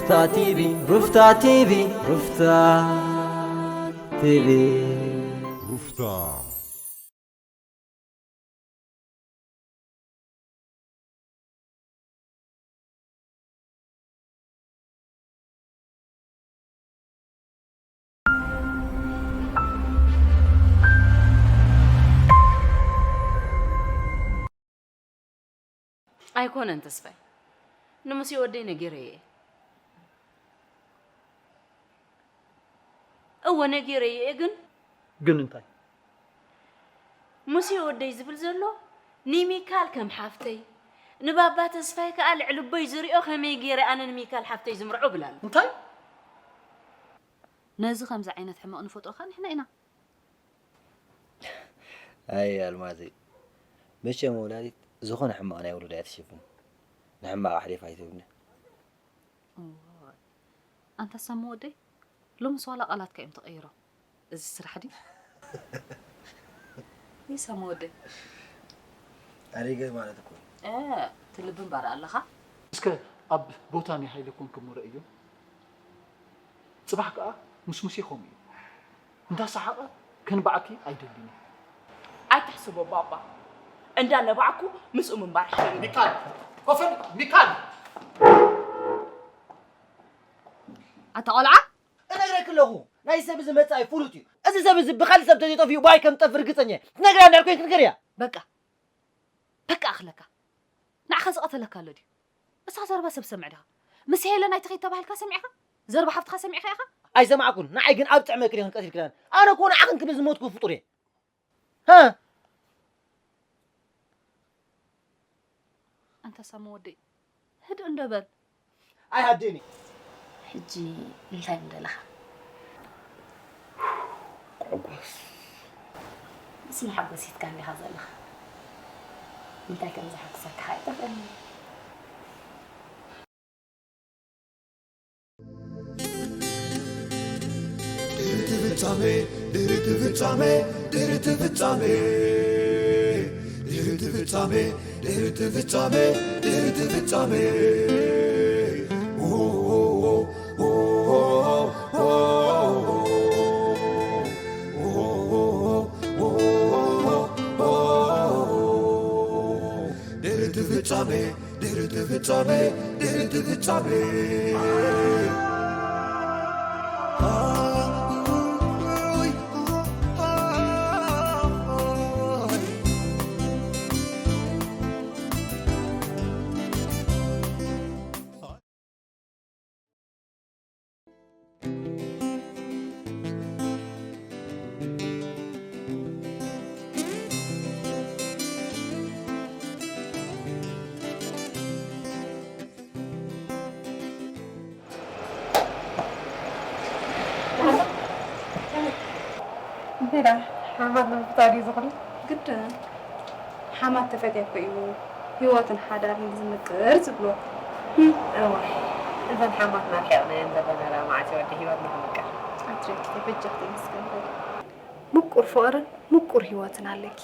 ሩፍታ ቲቪ፣ ሩፍታ ቲቪ፣ ሩፍታ ቲቪ። ሩፍታ። ኣይኮነን ተስፋይ፣ ንሙሴ ወደይ ነጊረዮ እየ። እወ ነጊረዮ እየ፣ ግን ግን እንታይ? ሙሴ ወደይ ዝብል ዘሎ ንሚካል ከም ሓፍተይ፣ ንባባ ተስፋይ ከኣ ልዕሊ ኣቦይ ዝሪኦ ከመይ ገይረ ኣነ ንሚካል ሓፍተይ ዝምርዖ ብላል። እንታይ? ነዚ ከምዚ ዓይነት ሕመቕ ንፈጥሮ ከኣ ንሕና ኢና። ኣይ ኣልማዘይ፣ መቸም ወላዲት ዝኾነ ሕማቕ ናይ ውሉዳ እያ ትሽፍን። ንሕማቕ ኣሕሊፋ ኣይትህብን። እዋይ፣ ኣንታ ሳሚ ወደይ፣ ሎምስ ዋላ ቃላትካ እዮም ተቐይሮም። እዚ ስራሕ ድዩ? ይህ ሳሚ ወደይ። ኣሪገ ማለት እኮ። እ፣ ትልብም ባር ኣለኻ? እስከ ኣብ ቦታ ናይ ሃይለ ኮንኩም ርእዩ። ጽባሕ ከኣ ምስ ሙሴ ከምኡ እዩ። እንዳሰሓቐ ከንብዓኪ ኣይደልን እዩ። ኣይትሕስቦ ባባ፣ እንዳነባዕኩ ምስኡ ምንባር ይሕሸኒ። ሚካል፣ ኮፈል፣ ሚካል! ኣታ ቆልዓ! እነግረኪ ኣለኹ፣ ናይ ሰብ እዚ መጻኢ ፍሉጥ እዩ። እዚ ሰብ እዚ ብኻልእ ሰብ ተዘይጠፊኡ ብኣይ ከም ዝጠፍእ ርግጸኛ እየ። ትነግርያ እንድሕር ኮይንኪ ንገርያ። በቃ፣ በቃ ኣኽለካ። ንዓኻ ዝቐተለካ ኣሎ ድዩ? እሳ ዘረባ ሰብ ሰምዕ ዲኻ? ምስ ሄለን ኣይትኸይድ ተባሂልካ ሰሚዕኻ? ዘረባ ሓፍትኻ ሰሚዕኻ ኢኻ? ኣይሰማዕኩን። ንዓይ ግን ኣብ ጥዕመ ክልኽን ቀቲልክናን። ኣነ እኮ ንዓኽን ክብል ዝሞትኩ ፍጡር እየ። ሃ? ኣንታ ሳሚ ወደይ፣ ህድእ እንዶ በል። ኣይሃድእን እየ። ሕጂ እንታይ ምደለኻ? ክዕጎስ። ምስ መሓጎሲትካ እንዲኻ ዘለኻ። እንታይ ከም ዘሐጉሰካ ኸኣ ኣይጠፍአኒ። ድሕሪ እቲ ፍጻመ፣ ድሕሪ እቲ ፍጻመ፣ ድሕሪ እቲ ፍጻመ፣ ድሕሪ እቲ ፍጻመ፣ ድሕሪ እቲ ፍጻመ፣ ድሕሪ እቲ ፍጻመ። ድሕሪ እቲ ፍጻመ፣ ድሕሪ እቲ ፍጻመ፣ ድሕሪ እቲ ፍጻመ። እንዴዳ ሓማት ንምፍታው ድዩ ዝኽእል? ግድን። ሓማት ተፈትያ እኮ እዩ ህይወትን ሓዳርን ዝምቅር ዝብሎ። እም። እዋይ፣ እዘን ሓማትና ርሒቕናየን ዘለና ደኣ መዓስ እዩ ወዲ ህይወትና ክምቅር? ኣትረኪ ተበጃኺ ተመስገን በሊ። ምቁር ፍቕርን ምቁር ህይወትን ኣለኪ።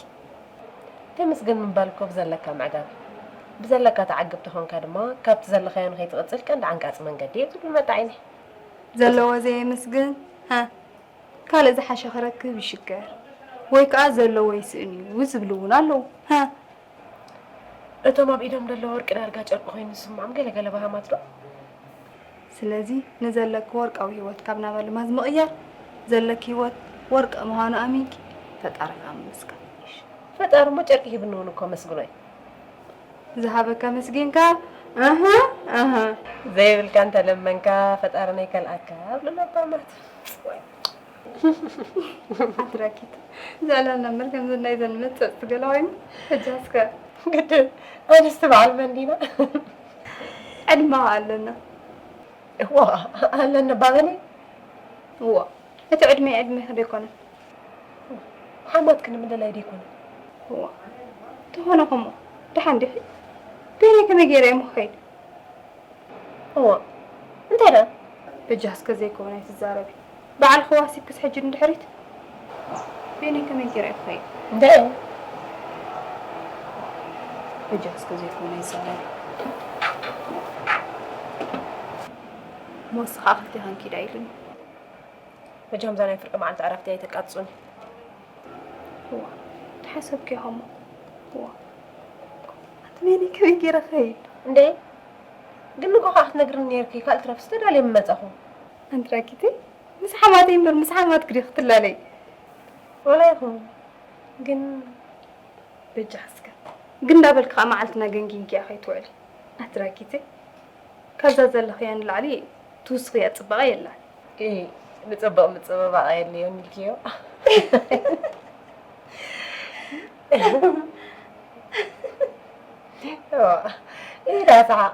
ተመስገን ምባል እኮ ብዘለካ ምዕጋብ እዩ። ብዘለካ ትዓግብ ተኾንካ ድማ፣ ካብቲ ዘለኻዮ ንኸይትቕጽል ቀንዲ ዓንቃጺ መንገዲ እዩ ዝብል መጣዒኒ። ዘለዎ ዘየመስግን፣ ሃ፣ ካልእ ዝሓሸ ክረክብ ይሽገር፣ ወይ ከኣ ዘለዎ ይስእን እዩ ዝብሉ እውን ኣለዉ። ሃ። እቶም ኣብ ኢዶም ዘሎ ወርቂ ዳርጋ ጨርቂ ኮይኑ ዝስምዖም ገለ ገለ በሃማት ዶ? ስለዚ ንዘለኪ ወርቃዊ ህይወት ካብ ናብ ኣልማዝ ምቕያር፣ ዘለኪ ህይወት ወርቂ ምዃኑ ኣሚንኪ ፈጣሪኺ ኣመስግኒ። ፈጣሪ እሞ ጨርቂ ሂብኒ እውን እኮ ኣመስግኖ እዩ። ዝሃበካ ኣመስጊንካ፣ ኣሃ፣ ኣሃ። ዘይብልካ እንተለመንካ ፈጣሪ ነይከልኣካ ይብሉ ለባማት። ኣትራኪት። ዘላና እምበር ከምዚ ናይ ዘን መጸጽቲ ገለ ኮይኑ፣ ሕጂ እስከ። ግድን፣ ኣንስቲ በዓል መን ዲና? ዕድመ ኣለና። እዋ፣ ኣለና ባበኒ? እዋ፣ እቲ ዕድመ ዕድመ ዶ ኣይኮነን? ሓማት ክንምልላይ ዶ ኣይኮነን? እዋ፣ እንተኾነ ከምኡ፣ ደሓን ዲኺ? በይነይ ከመይ ገይረ እየ ክኸይድ? እዋ፣ እንታይ ደኣ? በጃ እስከ ዘይከውን ኣይትዛረቢ። በዓልኺ ዋሲብክስ ሕጂ ንድሕሪት? በይነይ ከመይ ገይረ እየ ክኸይድ? እንታይ? በጃ እስከ ዘይከውን ኣይትዛረቢ። እሞ ንስኻ ክልቴ ክንኪድ ኣይሉኒ። በጃኹም እዛ ናይ ፍርቂ መዓልቲ ዕረፍቲ ኣይተቃጽጹኒ። እዋ፣ ተሓሰብኪ ኢኻ እሞ። እዋ። ኣቲ ነኒ ከመይ ገይረ ኸይድ? እንዴ? ግን ንጎ ኸዓ ክትነግርኒ ነይርኪ፣ ካልእ ትረፍስ ተዳልየ ምመጻኹ። ኣንቲ ራኪቲ፣ ምስ ሓማተይ እምበር ምስ ሓማትኪ ድዩ ክትላለይ? ወላ ይኹን፣ ግን በጃ እስከ። ግን እንዳበልኪ ኸዓ መዓልትና ገንጊንኪያ ኸይትውዕሊ። ኣቲ ራኪቲ፣ ካብዛ ዘለኽያ ንላዕሊ ትውስኽያ ጽባቐ የላን። ኢ፣ ንጽቡቕ ምጽብባቕ ኣየድልዮን ኢልክዮ። ኦ፣ ኢዳ ሰሓቕ።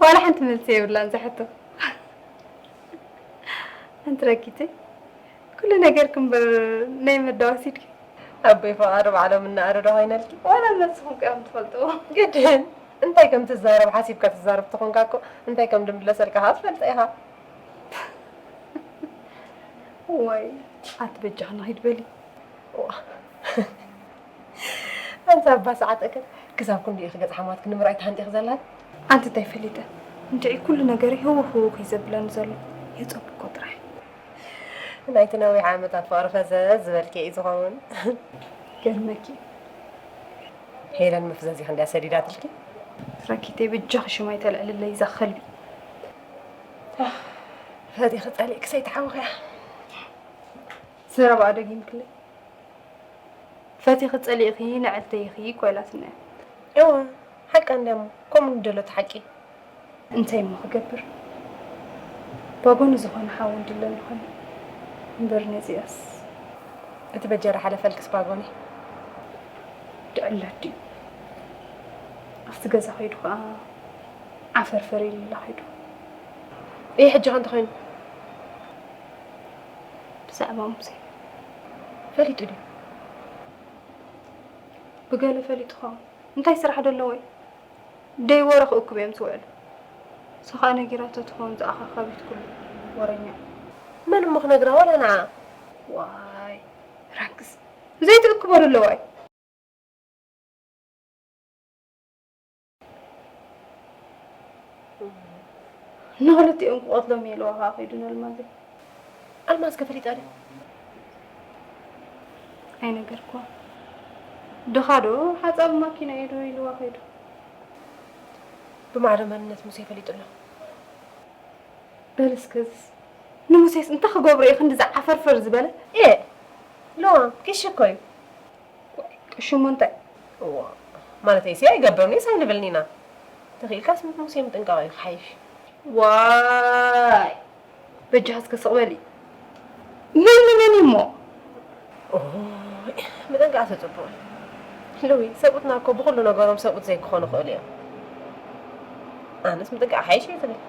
ዋላ ሓንቲ መልሲ የብላን እዛ ሕቶ። ኣንቲ ራኪቲ፣ ኩሉ ነገርኪ እምበር ናይ መዳ ወሲድኪ። ኣቦይ ፍቓዱ ባዕሎም እናኣረዶ ኮይነልኪ። ዋላ ነስኹም ከ እዮም ትፈልጥዎ። ግድን እንታይ ከም ትዛረብ ሓሲብካ ትዛረብ ተኾንካ እኮ እንታይ ከም ድምለሰልካ ኸዓ ትፈልጦ ኢኻ። ዋይ፣ ኣቲ በጃኺ ንኺድ በሊ። ዋ። ኣንታ ኣባ ሰዓት እከ ክሳብ ክንድኡ ኢኺ ገጽ ሓማትኪ ንምርኣይ ተሃንጢኺ ዘላን? ኣንቲ እንታይ ፈሊጠ? እንድዒ ኩሉ ነገረይ ህውኽ ህውኽ እዩ ዘብለኒ ዘሎ። የጸብኮ ጥራሕ። ናይቲ ነዊሕ ዓመታት ፍቕሪ ፈዘዝ ዝበልኪ እዩ ዝኸውን። ገርመኪ። ሄለን መፍዘዚኺ እንድያ ሰዲዳትልኪ? ራኪተይ በጃኺ ሽም ኣይተልዕልለይ እዛ ከልቢ። ፈቲኺ ጸሊእኪ ሰይትሓውኽያ። ዘረባኣ ደጊምክለይ። ፈቲኺ ጸሊእኺ ንዕልተይ ኢኺ እኮ ኢላትና እያ። እወ፣ ሓቃ እንድያ እሞ፣ ከምኡ ንደሎ እቲ ሓቂ። እንታይ እሞ ክገብር? ባጎኒ ዝኾነ ሓው እንድለኒ ኾነ። እምበር ነዚኣስ። እቲ በጀራ ሓለፈልክስ ባጎኒ። ድዕለት ድዩ? ኣብቲ ገዛ ኸይዱ ኸዓ ዓፈርፈር ኢሉላ ኸይዱ። እየ ሕጂ ኸ እንተኾይኑ? ብዛዕባ ሙሴ። ፈሊጡ ድዩ? ብገለ ፈሊጡ ኸውን። እንታይ ስራሕ ዶ ኣለዎ እዩ? ደይ ወረ ክእክቡ እዮም ዝውዕሉ። ንሳ ኸኣ ነጊራቶ ትኸውን ዝኣኻኻቢት ኩሉ ወረኛ። መን እሞ ክነግራ ዋላ ንዓ? ዋይ፣ ራክስ። ዘይትእክቦ ዶ ኣለዋ እዩ? ንኽልቲኦም ክቐትሎም እየ ኢልዋ ኸዓ ከይዱ ንኣልማዘይ። ኣልማዝ ከ ፈሊጣ ድያ? ኣይነገርክዋን። ድኻ ዶ ሓጻብ ማኪና እየ ዶ ኢልዋ ከይዱ። ብማዕዶ መንነት ሙሴ ፈሊጡ ኣሎ። በል እስከ እዝስ ንሙሴስ እንታይ ክገብሮ እዩ ክንድዚ ዓፈርፈር ዝበለ? ኤ! ሎማ ቂሺ እኮ እዩ። ቅሽሙ እንታይ? እዋ፣ ማለተይሲ ኣይገብርንስ ኣይንብልን ኢና። ተኽኢልካስ ምስ ሙሴ ምጥንቃቕ እዩ ክሓይሽ። ዋይ! በጃኻ እስከ ስቕ በሊ። መን ንመን እዩ እሞ? ኦይ፣ ምጥንቃቕ ተጽቡቕ እዩ። ሉዊ፣ ሰብኡትና እኮ ብኹሉ ነገሮም ሰብኡት ዘይክኾኑ ይኽእሉ እዮም። ኣነስ ምጥንቃቕ ሓይሽ እየ ትብል።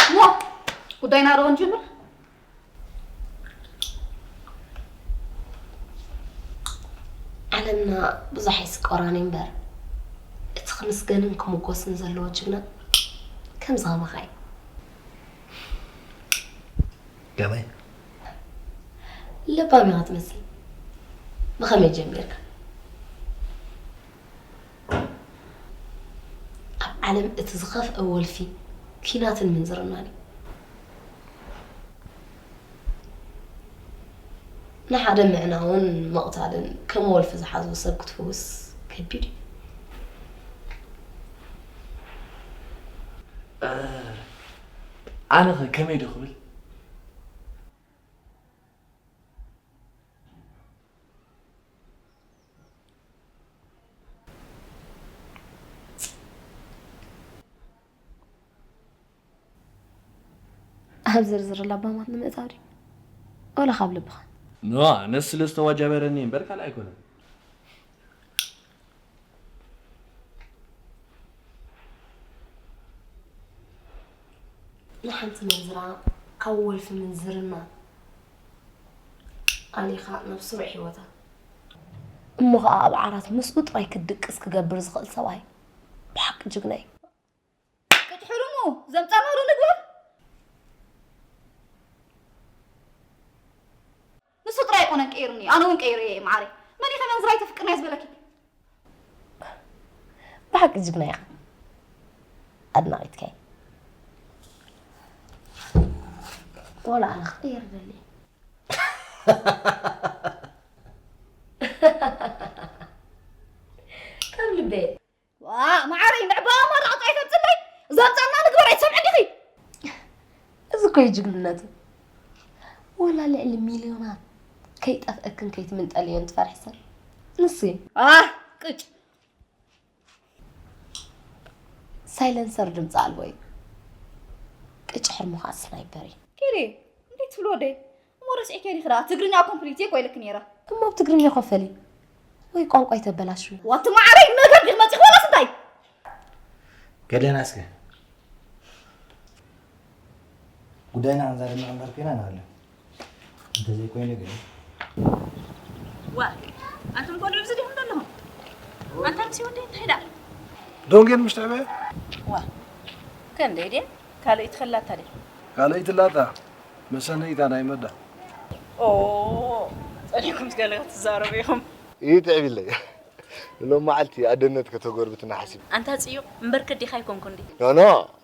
እሞ ጉዳይና ዶ ንጅምር? ዓለምና ብዙሕ ኣይስቆራን እዩ እምበር፣ እቲ ክምስገንን ክምጎስን ዘለዎ ጅግና ከምዚ ከማኻ እዩ። ከመይ? ለባም ኢኻ ትመስል። ብኸመይ ጀሚርካ? ኣብ ዓለም እቲ ዝኸፍአ ወልፊ ኲናትን ምንዝርናን እዩ። ንሓደ ምዕናውን ምቕታልን ከም ወልፊ ዝሓዞ ሰብ ክትፍውስ ከቢድ እዩ። ኣነኸ ከመይ ዶ ክብል? ኣብ ዝርዝር ለባማት ንምእታው ድዩ? ወላ ካብ ልብኻ? ኖ፣ ኣነስ ስለ ዝተዋጃበረኒ እምበር ካልእ ኣይኮነን። ንሓንቲ መንዝራ ካብ ወልፊ ምንዝርና ኣሊኻ ናብ ስሩዕ ህይወታ። እሞ ኸኣ ኣብ ዓራት ምስኡ ጥራይ ክትድቅስ ክገብር ዝኽእል ሰብኣይ ብሓቂ ጅግና እዩ። ክትሕርሙ ዘምጻናሉ ንግበር። ንሱ ጥራይ ኣይኮነን ቀይሩኒ፣ ኣነ እውን ቀይረ እየ ማዓረይ። መን ኢኸ መንዝራይ ተፍቅርና ዝበለኪ? ብሓቂ ጅግና ኢኻ። ኣድናቒትካ እየ። ዋላ ኣነ ክቕየር ደሊ። ካብ ልበይ። ዋ፣ ማዓረይ፣ ንዕባ ኣማራፂ ኣይተምፅለይ። ዘምፃና ንግበር ኣይትሰምዕን ዲኺ? እዚ እኮ እዩ ጅግንነቱ። ወላ ልዕሊ ሚልዮናት ከይጠፍአክን ከይትምንጠልዮን ትፈርሒ ሰብ ንሱ እዩ። ኣህ፣ ቅጭ። ሳይለንሰር ድምፂ ኣልቦ እዩ። ቅጭ ሕርሙ ኸዓ ስናይፐር እዩ። ኪሪ፣ እንታይ ትብሎ ወደይ? እሞ ረሲዕኪ ዲኺ ደኣ? ትግርኛ ኮምፕሊት እኮ ኢለኪ ነይረ። እሞ ብትግርኛ ኮፈሊ ወይ ቋንቋ ይተበላሹ። ዋቲ ማዓረይ፣ ነገር ዲኺ መፂኺ ወላስ እንታይ? ገደና እስከ። ጉዳይና ኣንዛሪብና ክንበር ኮይና ንሃለ። እንተዘይኮይኑ ግን። ዋ፣ ኣንቱም ቆልዑ ኣብዚ ዲኹም ዘለኹም? ኣንታ ምስ ወዲ እንታይ ደኣ? ዶንጌን ምስ ትዕበ? ዋ፣ ከንደይ ድያ? ካልኣይቲ ከላታ ድያ? ካልኣይቲ ላታ። መሰነይታ ናይ መዳ። ኦ፣ ጸኒሕኩም ገለ ክትዛረቡ ኢኹም። ይትዕቢለይ። ንሎም መዓልቲ ኣደነት ከተጎርብትና ሓሲብ። ኣንታ ጽዩቕ፣ እምበር ከዲኻ ኣይኮንኩ እንዴ? ኖ፣ ኖ፣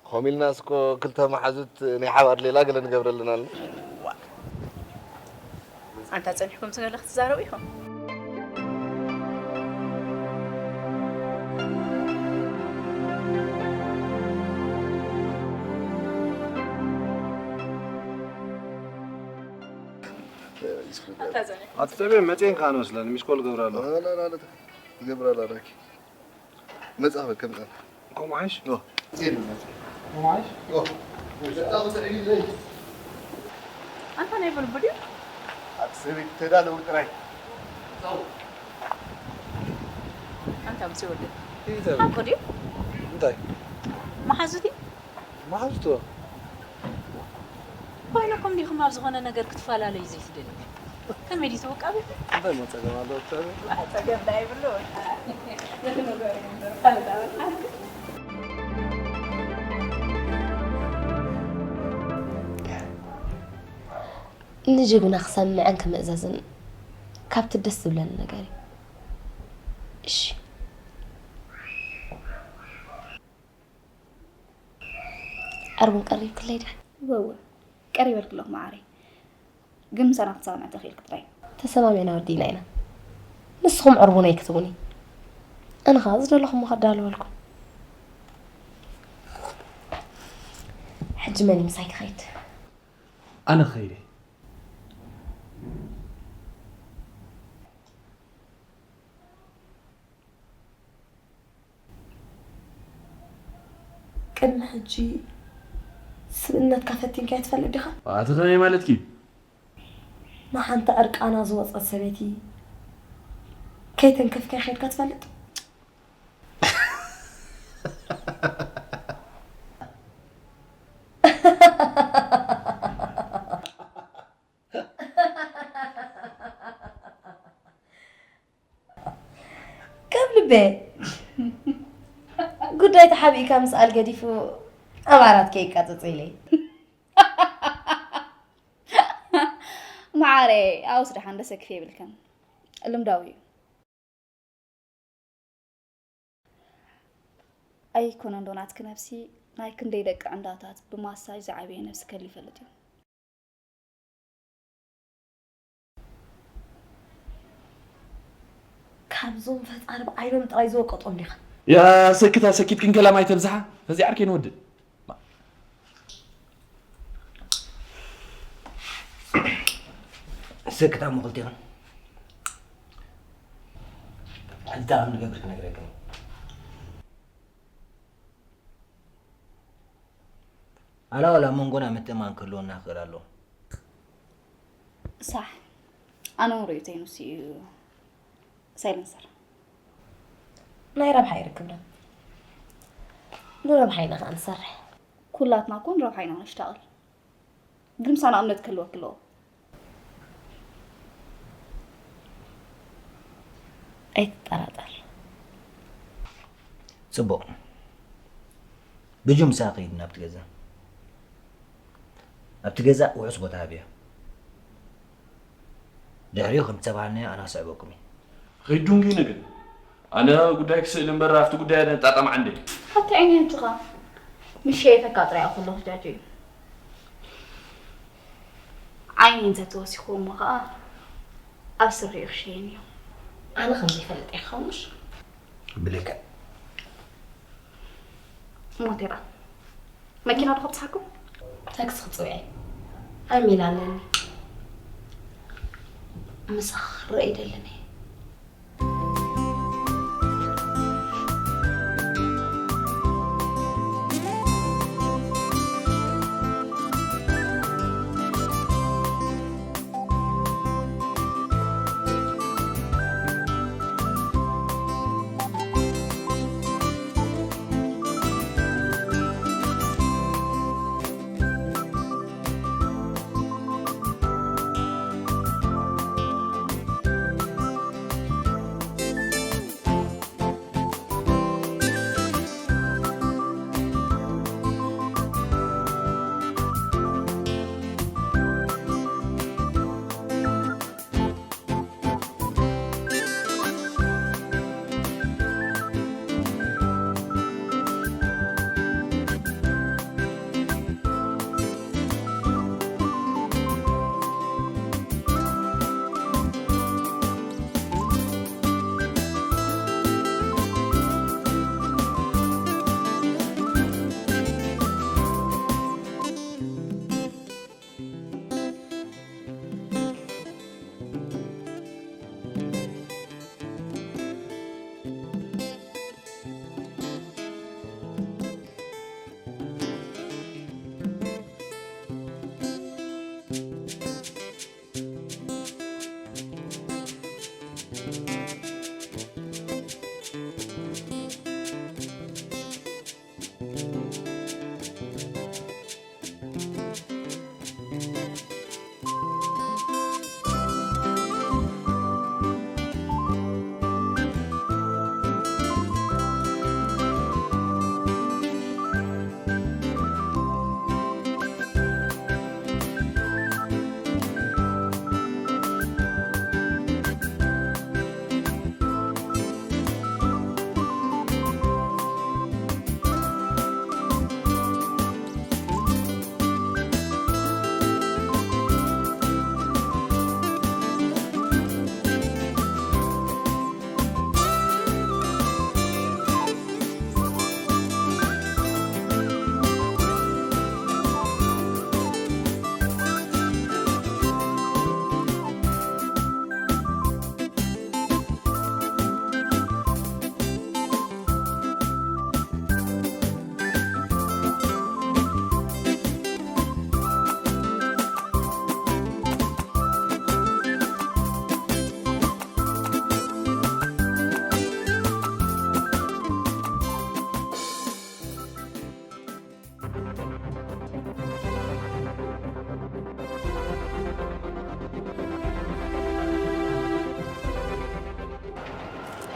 ኮሚልናስ እኮ ክልተ መሓዙት ናይ ሓባር ሌላ ገለ ንገብረልና ኣለና። ዋ። ኣንታ ጸኒሕኩም ገለ ክትዛረቡ ኢኹም። ኣታ ዘነ። ኣቲ ተቤ መጼን ካኖ ስለን ሚስኮል ገብራለሁ። ላ፣ ላ፣ ላ፣ ላ፣ ትገብራለህ ዳኪ። መጻ በል ከም ጸና። ከምኡ ሓይሽ? ኦ። ጼን መጻ። ከምኡ ሓይሽ? ኦ። መጻ በል ትዕቢለይ። ኣንታ ናይ በልቡ ድዩ? ኣቲ ሰበይቲ ተዳለው ጥራይ። ኣንታ ምስ ይወደድ። ይህ ተቤ። ኣኮ ድዩ? እንታይ? መሓዙት እዩ? መሓዙት። ኮይንኩም ዲኹም ኣብ ዝኾነ ነገር ክትፈላለዩ ዘይትደልዩ? ከመይ ድዩ ትውቀቡ? እንታይ እሞ ጸገም ኣለዎ? ኣይ፣ ጸገም ዳ ይብሉ። ንጅግና ክሰምዕን ክምእዘዝን ካብቲ ደስ ዝብለኒ ነገር እዩ። እሺ። ዕርቡን ቀሪብክለይ ድያ? እወ፣ እወ። ቀሪበልኪ ኣለኹ መዓረይ። ግን ምሳና ክትሰማምዒ ተኽኢልኪ ጥራይ። ተሰማሚዕና ወዲእና ኢና። ንስኹም ዕርቡነይ ክትቡኒ። ኣነ ኸኣ ዝደለኹሞ ከዳልወልኩም። ሕጂ መን እዩ ምሳይ ክኸይድ? ኣነ ክኸይደ። ቅድሚ ሕጂ ስብእነትካ ፈቲንካዮ ትፈልጥ ዲኻ? ኣቲ ከመይ ማለትኪ? ንሓንቲ ዕርቃና ዝወፀት ሰበይቲ ከይተንከፍካዮ ከይድካ ትፈልጥ? ከም ልበ ጉዳይ ተሓቢእካ ምስኣል ገዲፉ ኣብ ዓራት ከይቃፅፅ ኢለ። መዓረ ኣውስ ደሓን ደሰክፍ የብልከን ልምዳዊ እዩ ኣይኮነን ዶ ናትኪ ነብሲ ናይ ክንደይ ደቂ ዕንዳታት ብማሳጅ ዝዓበየ ነብሲ ከሊ ይፈልጥ እዩ ካብዞም ፈጣሪ ብዓይኖም ጥራይ ዝወቀጦም ዲኻ ያ ሰክታ ሰኪት ክንከላም ኣይተብዝሓ። ፈዚ ዓርከይ ንወድእ። ሰክታ እሞ ክልቴኹም እንታይ ከም ንገብር ክነግረክን ኣላ ዋላ መንጎና ምትእማን ክህልወና ክእል ኣለዎ። ሳሕ ኣነ እውን ርእይቶይ ንሱ እዩ። ሳይለንሰር ናይ ረብሓ ይርክብና ንረብሓ ኢና ከዓ ንሰርሕ። ኩላትና እኮ ንረብሓ ኢና ነሽታቕል። ግን ምሳና እምነት ክህልወክ ኣለዎ። ኣይትጠራጠር። ፅቡቕ ብጁ ምሳኺ ሂድ ናብቲ ገዛ። ኣብቲ ገዛ ውሑስ ቦታ ሃብዮ። ድሕሪኡ ከም ዝተባሃልናዮ ኣነ ክስዕበኩም እየ። ኺድ ዱንጊ ንግን ኣነ ጉዳይ ክስእል እምበር ኣብቲ ጉዳይ ነጣጣም ዓንደ። ሓቲ ዓይኒ ኣጆኻ ምሸየተካ ጥራይ እየ ከለኹ ጃጆ እዩ። ዓይኒ እንተተወሲኹ እሞ ኸዓ ኣብ ስሪኡ ክሸየን እዩ። ኣነ ከም ዘይፈልጥ እየ ክኸውን ምሽ? ብልክዕ። ሞቴራ መኪና ዶ ከብፅሓኩም? ታክሲ ክፅውዐ ኣሚላ ኣለኒ። ምሳኽ ክረአ ይደልን እየ።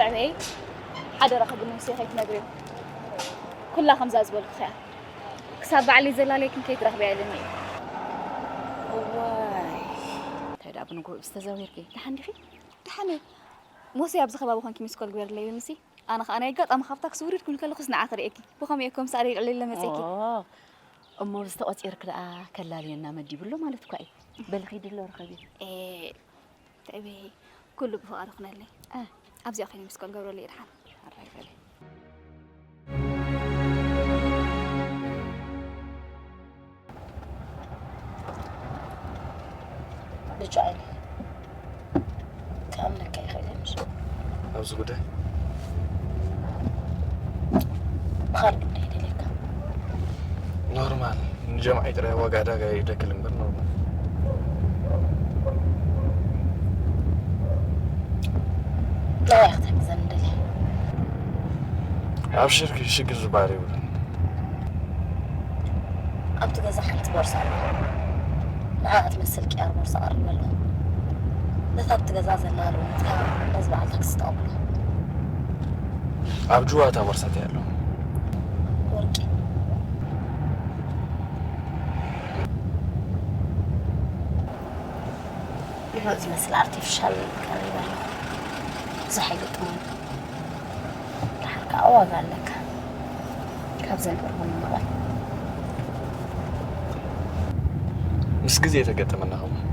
ኣበይ ሓደራኺ ብንሙሴ ከይትነግርዮ። ኩላ ከምዛ ዝበልኩኺ እያ። ክሳብ ባዕለይ ዘላለይክን ከይትረኽብያ ኢሉኒ እዩ። እዋይ፣ እንታይ ደኣ ብንግሆ ዝተዛዊርኪ? ደሓን ዲኺ? ደሓን እየ። ሞሴ ኣብዚ ከባቢ ኮንኪ ሚስኮል ግበርለይ ኢሉኒሲ። ኣነ ኸኣ ናይ ኣጋጣሚ ካብ ታክሲ ውሪድኩ እንከለኹስ ንዓኺ ርእየኪ። ብኸመይ እኮ ምሳሌ ልዕለለ መጺእኪ? ኦ፣ እሞ ብዝተቖጺርክ ደኣ ከላልየና መዲቡ ኣሎ ማለት እኳ እዩ። በሊ ኺዲ ኣሎ ርኸብዮ። ኤ፣ ትዕበይ፣ ኩሉ ብፍቓዱ ኩነለይ። እ። ኣብዚኣ ኮይነ ሚስኮል ገብረለይ ደሓን። ኣራይ በሊ። ብቻ ኣይነ ክኣምነካ ይኽእል እየ። ምስ ኣብዚ ጉዳይ ብኻልእ ጉዳይ ይደልየካ። ኖርማል፣ ንጀምዓይ ጥራይ ዋጋ ዕዳጋ ይደክል እምበር ኖርማል። ንዓይ ክትሕግዘኒ ደሊ። ኣብሽርኪ፣ ሽግር ዝበሃል የብሉን። ኣብቲ ገዛ ሓንቲ ቦርሳ ኣላ። ንዓኣ ትመስል ቅያር ቦርሳ ቀሪበ ኣለኹ። ነታ ኣብቲ ገዛ ዘላ ልውውጥካ ነዚ በዓል ታክሲ ተቐብሎ። ኣብ ጅዋ እታ ቦርሳ እንታይ ኣሎ? ወርቂ። ንፉዕ ዝመስል ኣርቲፊሻል ቀሪበ ኣለኹ። ብዙሕ ኣይገጥሞን። ደሓር ከኣ ዋጋ ኣለካ። ካብ ዘንበርኩም ምቕባል። ምስ ግዜ ተገጠመና ኸምኡ።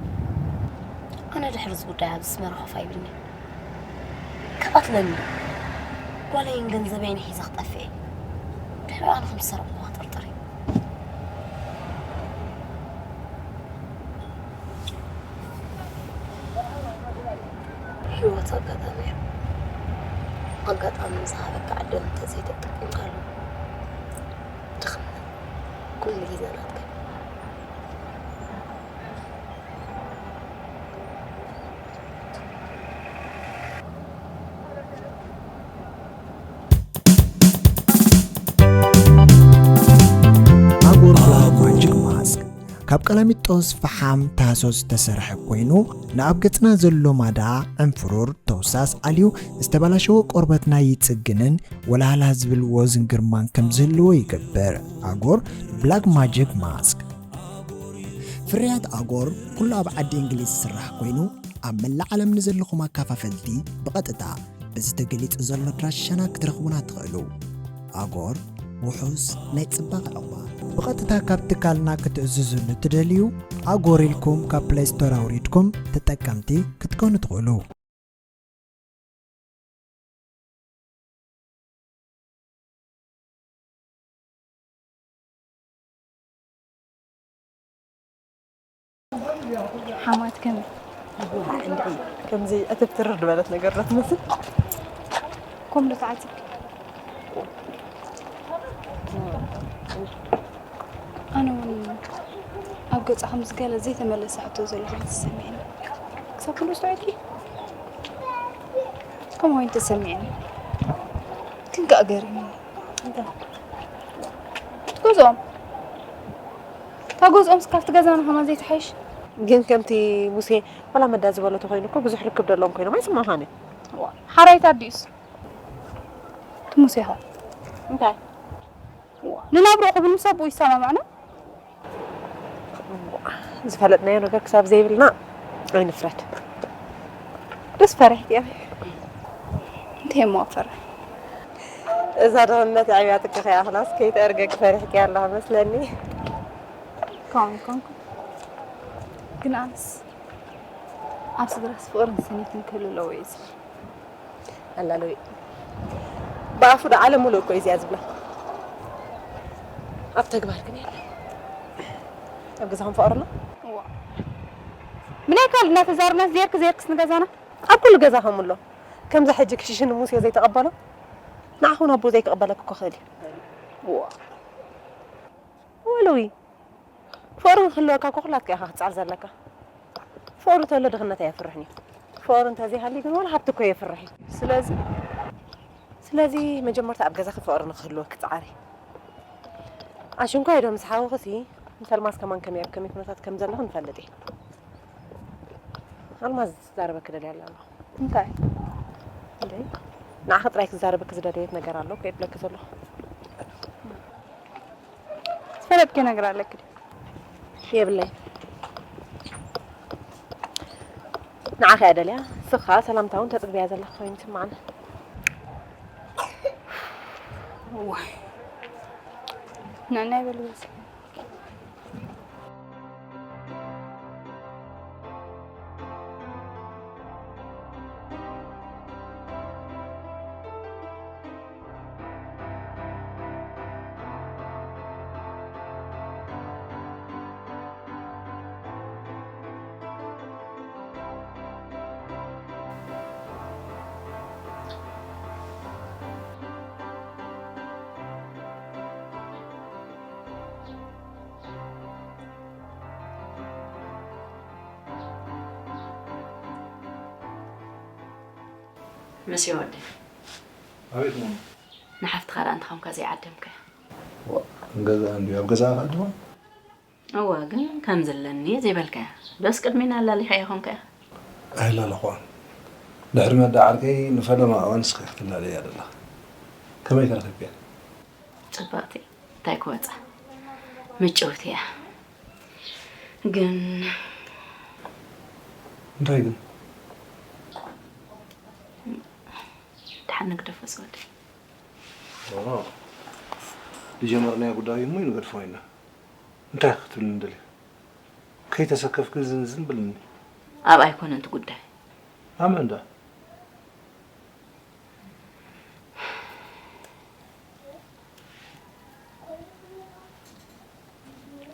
ኣነ ድሕሪ እዚ ጉዳይ ኣብዚ ኣስመራ ኮፍ ኣይብልኒ። ክቐትለኒ። ጓለይን ገንዘበይን ሒዘ ክጠፍእ እየ። ድሕሪ ኣነ ከም ዝሰረቕኩ ክጥርጥር እዩ። ህይወት ኣጋጣሚ እያ። ኣጋጣሚ ዝሃበካ ዕድል እንተዘይተጠቂምካሉ፣ ድኽነት ኩሉ ግዜ ናትካ እዩ። ኣጎር ብላክ ማጂክ ማስክ ካብ ቀላሚጦስ፣ ፈሓም፣ ታህሶ ዝተሰርሐ ኮይኑ፣ ንኣብ ገጽና ዘሎ ማዳ፣ ዕንፍሩር፣ ተውሳስ ኣልዩ፣ ዝተበላሸወ ቆርበትና ይጽግንን ወልሃልሃ ዝብል ወዝን ግርማን ከም ዝህልዎ ይገብር። ኣጎር ብላክ ማጂክ ማስክ። ፍርያት ኣጎር ኩሉ ኣብ ዓዲ እንግሊዝ ዝስራሕ ኮይኑ፣ ኣብ መላእ ዓለም ንዘለኹም ኣካፋፈልቲ ብቐጥታ በዚ ተገሊጹ ዘሎ ኣድራሻና ክትረኽቡና ትኽእሉ። ኣጎር ውሑስ ናይ ጽባቐ ዕቑባ። ብቐጥታ ካብ ትካልና ክትእዝዙ ንትደልዩ፣ ኣጎር ኢልኩም ካብ ፕለይ ስቶር ኣውሪድኩም ተጠቀምቲ ክትኮኑ ትኽእሉ። ሓማት ከመይ? ከምዚ ዕትብትርር ዝበለት ነገር ዶ ትመስል? ኮም ዶ ተዓጽብኪ? ኣነ እውን ኣብ ገጻ ከምዚ ገለ ዘይተመለሰ ሕቶ ዘሎ ኮይኑ ተሰሚዕኒ። ክሳብ ክንድኡ ኣስተውዒልኪ? ከምኡ ኮይኑ ተሰሚዕኒ። ግን ከኣ ገሪሙኒ። እንታይ? ገዝኦም። እታ ገዝኦምስ ካብቲ ገዛና ከማን ዘይትሓይሽ? ግን ከምቲ ሙሴ ዋላ መዳ ዝበሎ ተኾይኑ እኮ ብዙሕ ርክብ ደለዎም ኮይኖም ኣይስማዕኻን እዩ። ዋ፣ ሓራይት ኣዲኡስ? እቲ ሙሴ ኸ? እንታይ? ዋ፣ ንናብርኡ ክብል ምስ ኣቦኡ ይሰማማዕና? ዝፈለጥናዮ ነገር ክሳብ ዘይብልና ኣይንፍረድ። ደስ ፈሪሕኪ እያ። እንታይ እሞ ኣፈርሕ? እዛ ድኽነት ኣዕብያትኪ ከይኣኽላስ ከይተእርገኪ ፈሪሕኪ ኣለኻ መስለኒ። ከምኡ ይኮንኩ። ግን ኣነስ ኣብ ስድራስ ፍቕርን ስኒትን ክህሉ ኣለዎ እየ ዝብል። ኣላለዊ ብኣፉ ዶ ዓለም ሙሉእ እኮ እዩ እዚኣ ዝብላ። ኣብ ተግባር ግን የለን። ኣብ ገዛኹም ፍቕሪ ኣሎ? እዋ። ምናይ ካልእ እናተዛረብና ዜርክ ዜርክስ ንገዛና? ኣብ ኩሉ ገዛ ከምኡ ኣሎ። ከምዛ ሕጂ ክሽሽ ንሙሴ ዘይተቐበሎ፣ ንዓኹም ኣቦ ዘይክቕበለክ እኮ ክእል እዩ። እዋ። ወለዊ፣ ፍቕሪ ንክህልወካ እኮ ኩላትካ ኢኻ ክትጽዕር ዘለካ። ፍቕሪ ተሎ ድኽነት ኣየፍርሕን እዩ። ፍቕሪ እንተዘይሃልዩ ግን ዋላ ሃብቲ እኮ የፍርሕ እዩ። ስለዚ፣ ስለዚ መጀመርታ ኣብ ገዛኺ ፍቕሪ ንክህልወኪ ጽዓሪ። ኣሽንኳይ ዶ ምስ ሓውኺሲ፣ ምስ ኣልማዝ ከማን ከመይ ኣብ ከመይ ኩነታት ከም ዘለኹ ንፈልጥ እዩ። ኣልማዝ ክዛረበኪ ደልየ ኣለ ኣለኹ። እንታይ? እንዴ? ንዓኺ ጥራይ ክዛረበኪ ዝደለየት ነገር ኣሎ እኮ እየ ዝብለኪ ዘለኹ። ዝፈለጥኪ ነገር ኣለኪ ድዩ? የብለይ። ንዓኺ እያ ደልያ። ንስኻ ሰላምታ እውን ተጽግብያ ዘለኺ ኮይኑ ይስምዓኒ። ዋይ፣ ንዕናይ በሊ በዚ። መሲ ወዲ ኣቤት ማማ። ንሓፍትኻ ደኣ እንተኾንካ ዘይዓደምካያ። ዋ፣ ገዛ እንድዩ ኣብ ገዛ ክዕድማ? እወ፣ ግን ከም ዘለኒ ዘይበልካያ። ዶስ ቅድሚና ኣላሊኻያ ኾንካያ? ኣይላለኹዋን። ድሕሪ መዳ ዓርከይ ንፈለማ እዋን ንስኺ ክትላለያ ዘለኺ። ከመይ ከ ረኺብክያ? ጽብቕቲ፣ እንታይ ክወጻ? ምጭውቲ እያ። ግን እንታይ ግን? ድሓን ንግደፎ ዝወደይ። ኦ፣ ዝጀመርናዮ ጉዳይ እሞ ይንገድፎ ኢና። እንታይ ክትብልኒ ደሊኺ? ከይተሰከፍኪ ዝን ዝን ብልኒ። ኣብ ኣይኮነን እቲ ጉዳይ። ኣመንዳ?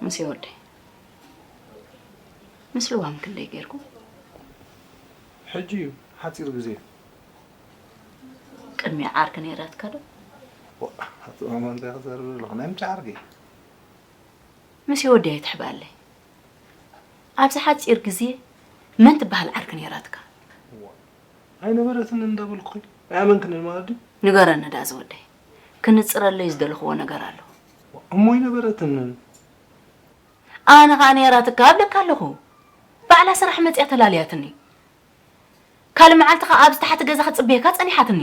ምስ ወደይ ምስ ልዋም ክንደይ ጌርኩም? ሕጂ እዩ ሓፂር ግዜ። ቅድሚ ዓርኪ ነይራትካ ዶ? ዋ፣ ኣቶ ማማ እንታይ ክዛረብ ዘለኹ? ናይ ምንታይ ዓርኪ? ምስ ወደይ ኣይትሕባለይ። ኣብዚ ሓፂር ግዜ መን ትበሃል ዓርኪ ነይራትካ? ዋ፣ ኣይነበረትን እንዳበልኩኺ ኣይኣመንክንን ማለት ድዩ? ንገረኒ ዳ ዝወደይ። ክንፅረለይ ዝደለኽዎ ነገር ኣሎ። እሞ ኣይነበረትንን። ኣነ ኸኣ ነይራትካ ኣብለካ ኣለኹ። ባዕላ ስራሕ መፅያ ተላልያትኒ። ካልእ መዓልቲ ኸኣ ኣብዚ ታሕቲ ገዛ ክትፅበየካ ፀኒሓትኒ።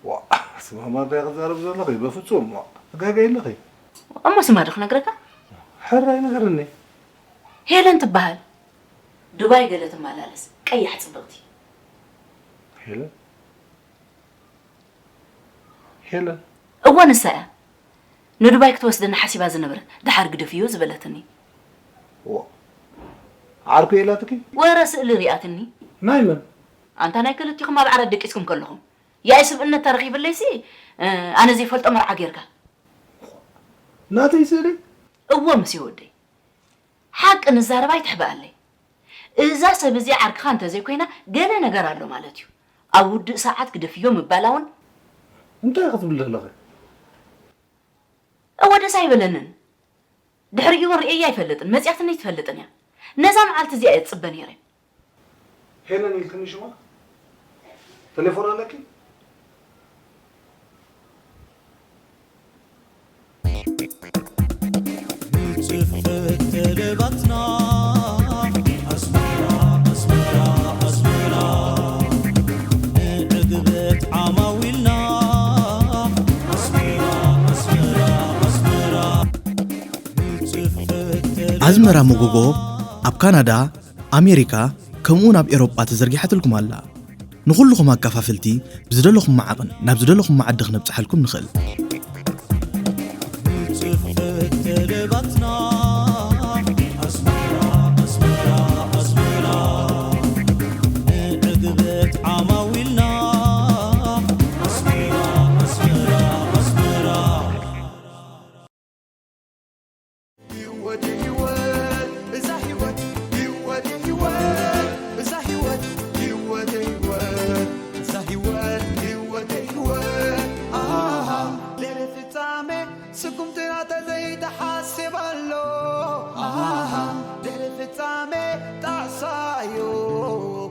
ዋ፣ ስማማ እንታይ ክዛረብ ዘለኺ? በፍጹም፣ ዋ፣ ትጋገይ ኣለኺ። እሞ ስማ ዶ ክነግረካ? ሕራይ ንገርኒ። ሄለን ትበሃል። ዱባይ ገለ ትመላለስ ቀያሕ ጽብቕቲ። ሄለን? ሄለን? እወ ንሳ እያ። ንዱባይ ክትወስደኒ ሓሲባ ዝነበረት፣ ደሓር ግደፍዮ ዝበለትኒ። ዋ፣ ዓርኩ ኢላትኪ? ወረ ስእሊ ሪኣትኒ። ናይ መን? ኣንታ ናይ ክልቲኹም ኣብ ዓራት ደቂስኩም ከለኹም። ያኢ ስብእነት ተረኺብለይሲ፣ እ፣ ኣነ ዘይፈልጦ መርዓ ጌርካ። ናተይ ስእሊ? እወ ምስ ወደይ። ሓቂ ንዛረብ ኣይትሕበኣለይ። እዛ ሰብ እዚኣ ዓርክኻ እንተዘይኮይና ገለ ነገር ኣሎ ማለት እዩ። ኣብ ውድእ ሰዓት ግደፍዮ ምባላ እውን እንታይ ክትብሊ ኣለኺ? እወ ደስ ኣይበለንን። ድሕሪኡ እውን ርእየያ ኣይፈልጥን፣ መጽያትኒ ኣይትፈልጥን እያ። ነዛ መዓልቲ እዚኣ እየ ዝጽበ ነይረ። ሄለን ኢልክኒ ሽማ? ቴሌፎን ኣለኪ? ንጽፈት ጠለባትና ኣስመራ ኣስመራ ኣስመራ ኣስመራ ንዕግበት ዓማዊልና ኣስመራ ኣስመራ ኣስመራ ንጽፈት ኣዝመራ መጎጎ ኣብ ካናዳ፣ ኣሜሪካ ከምኡውን ኣብ ኤሮጳ ተዘርጊሓትልኩም ኣላ። ንኹልኹም ኣካፋፍልቲ ብዝደለኹሞ ዓቕን ናብ ዝደለኹሞ ዓዲ ክነብጽሓልኩም ንኽእል። ንጽፈት ጠለባትና ኣስመራ ኣስመራ ኣስመራ ንዕግበት ዓማዊልና ኣስመራ ኣስመራ ኣስመራ ህይወት ህይወት እዛ ህይወት ህይወት ህይወት እዛ ህይወት ህይወት ህይወት እዛ ህይወት ህይወት ህይወት ኣሃ ድሕሪ ፍጻሜ ስጉምቲ ናተ ዘይተሓስብ ኣሎ ኣሃ ድሕሪ ፍጻሜ ጣዕሳዮ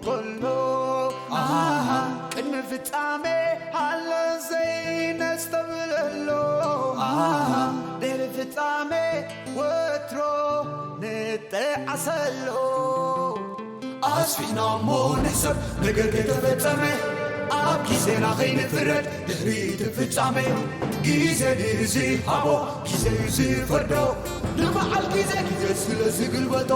ከሎ ኣሃ ቅድሚ ፍጻሜ ኣሎ ዘይነስተብለሎ ኣሃ ድሕሪ ፍጻሜ ወትሮ ንጠዓሰሎ ኣስፊሕና እሞ ንሕሰብ ነገር ከይተፈጸመ ኣብ ግዜና ከይንፍረድ ድሕሪ እቲ ፍጻሜ፣ ግዜ ንዝሃቦ ግዜ እዩ ዝፈርዶ። ንበዓል ግዜ ግዜ ስለ ዝግልበጦ።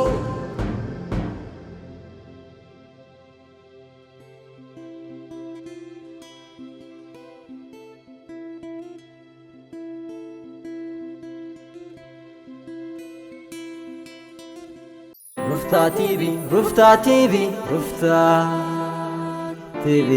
ሩፍታ ቲቪ ሩፍታ ቲቪ ሩፍታ ቲቪ